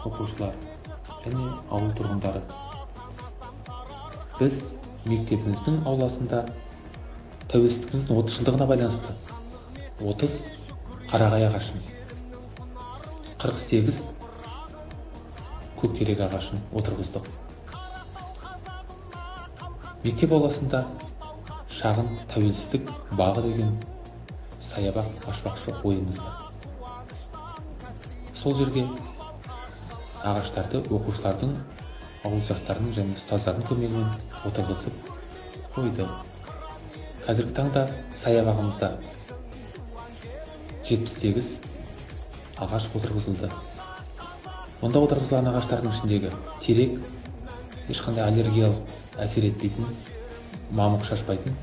Оқушылар және ауыл тұрғындары, біз мектебіміздің ауласында тәуелсіздігіміздің 30 жылдығына байланысты 30 қарағай ағашын, 48 көктерек ағашын отырғыздық. Мектеп ауласында шағын тәуелсіздік бағы деген саябақ ашпақшы ойымыз бар. Сол жерге ағаштарды оқушылардың, ауыл жастарының және ұстаздардың көмегімен отырғызып қойдық. Қазіргі таңда саябағымызда 78 ағаш отырғызылды. Онда отырғызылған ағаштардың ішіндегі терек, ешқандай аллергиялық әсер етпейтін, мамық шашпайтын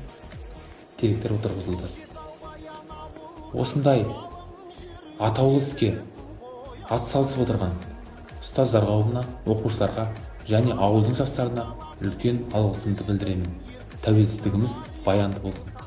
теректер отырғызылды. Осындай атаулы іске атсалысып отырған ұстаздар қауымына, оқушыларға және ауылдың жастарына үлкен алғысымды білдіремін. Тәуелсіздігіміз баянды болсын!